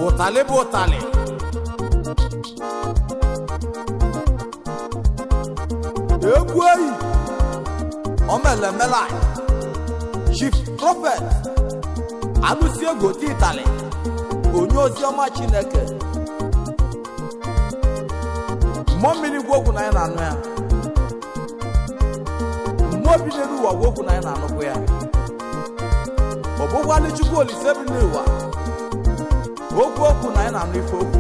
Ụtalị bụ ụtalị. Egwu eyi omelemela. Chief Prophet alụsi ego ti ịtalị, onye ozi ọma Chineke. Mmụọ mmiri gwa okwu na anyị na-anụ ya, mmụọ bi n'elu ụwa gwa okwu na anyị na-anụkwu ya. Ọ bụkwanụ Chukwu Olise bi n'ụwa okwu okwu na anyị na-anụ ife okwu.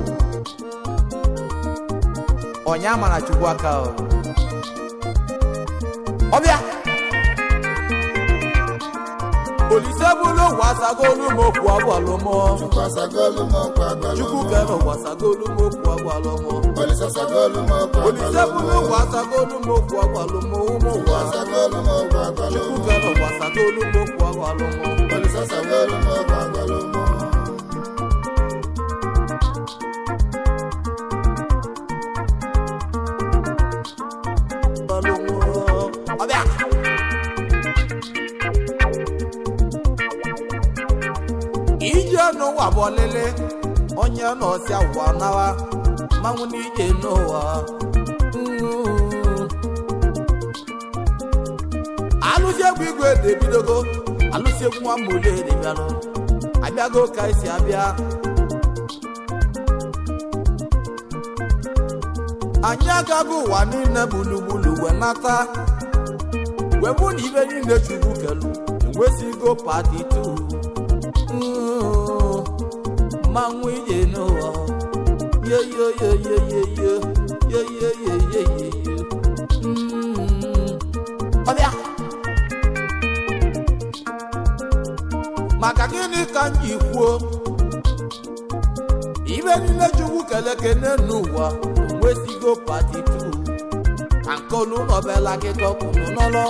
Onye amara Chukwu aka o. Ọbịa Olise bụrụ ụwa asagolu m okwu agwalụ m. Chukwu asagolu m okwu agwalụ m. Chukwu kere ụwa asagolu m okwu agwalụ m. Olise asagolu m okwu Olise agwalụ m. bụrụ ụwa asagolu m okwu agwalụ m ụmụ Chukwu ụwa. asagolu m okwu agwalụ Chukwu m. kere ụwa asagolu m okwu agwalụ m. Olise asagolu m okwu agwalụ m. Agwalụ m. Ọbịa ije n'ụwa bụ ọlịlị, onye nọọsịa ụwa nawa mmanwụ n'ije n'ụwa. Alụsị egwu igwe dị ebidogo, alụsị egwu nwa mole dị bịarụ abịago ka esi abịa. Anyị agago ụwa niile gburugburu wee nata, wee bụ na ibe niile Chukwu kelu enwesigo pati 2. Mmanwụ ije n'ụwa, yoyoyoyoyoyo yoyoyoyoyo. Ọbịa maka gịnị ka m ji kwuo ibe niile Chukwu kelekene n'ụwa onwesigo pati 2 ka nkolu nọbela akịkọ kwunu n'ọlọ.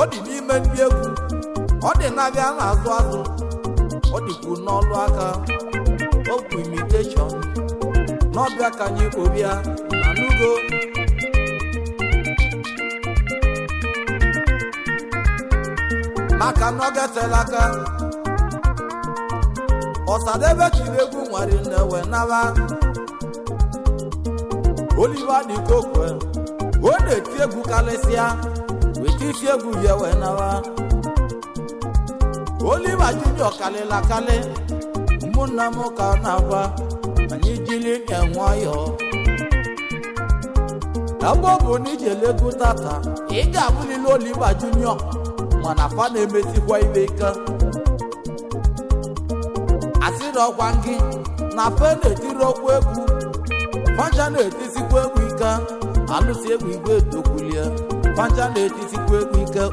Ọ dị n'ime ndị egwu, ọ dị na-abịa na-azụ azụ, ọ dịkwu n'ọlụ aka okwu imitation n'ọbịa ka anyị kpobịa na nugo. Maka na ọ gatela aka Ọsadebe tiri egwu nwere nne wee naba. Oliver Dịkokwe ọ na-eti egwu karịsịa, weta isi egwu ya wee naba. Oliver Junior kalịla kalị, ụmụnna m ka ọ na-agwa anyị jiri nye nwayọọ. Ebe ọ bụ na ijele egwu tata, ị ga-abụlili Oliver Junior, mana fa na-emesikwa ibe ike. Asịrị ọkwa gị na fe na-etiri ọkwa egwu, fancha na-etisikwa egwu ike. Alụsị egwu igwe etokwulie, fancha na-etisikwa egwu ike.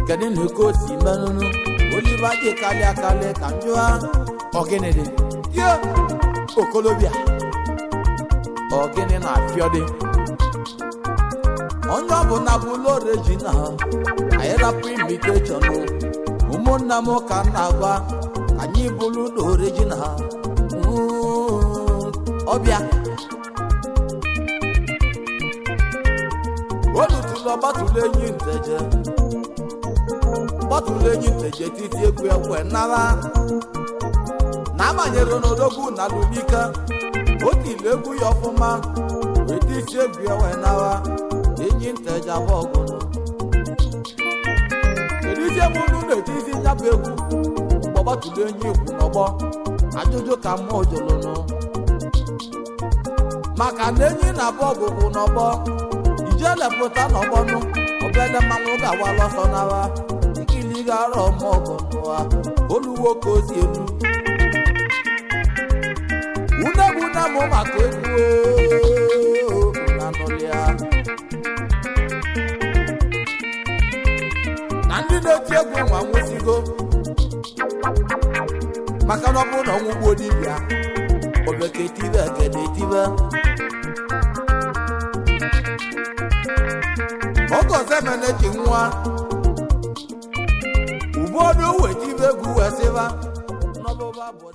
Kedu na eke osi merụrụ Oliver ji kalịa kalị ka m jụa ọgịnị dị ye okolobịa ọgịnị na-afịọ dị onye ọbụla bụlụ orejina. Anyị rapụ imitation. Ụmụnna m ka m na-agwa, anyị bụrụ na orejina ọbịa olutulu ọgbatụlụ enyi nteje, gbatụlụ enyi nteje titi egwu ekwe nara na amanyere n'odogwu na lulike o tiri egwu ya ọfụma, weta isi egwu ya wee nara enyi nteje abụọ ọgụnụ. Kedu isi ebe unu na-etizi nyabụ egwu mgbe ọgbatụlụ enyi ikwu n'ọgbọ? Ajụjụ ka mmụọ jụrụnụ, maka na enyi na-abụ ọgụgụ n'ọgbọ ijelepụta n'ọgbọnụ obele mmanwụ ga-awala ọsọ n'agha ikili gara ọma ọgụ n'ụwa oluwo ka ozi elu unegbu na mụ maka egwu oo, na nụlịa na ndị na-eti egwu nwa nwụsigo, maka na ọ bụrụ na ọnwụ gbuo dibịa obeke etibe egede etibe. Oge ọzọ emene ji nwa ugbọdụ wetibe egwu wee sịba n'ọbụba bụ.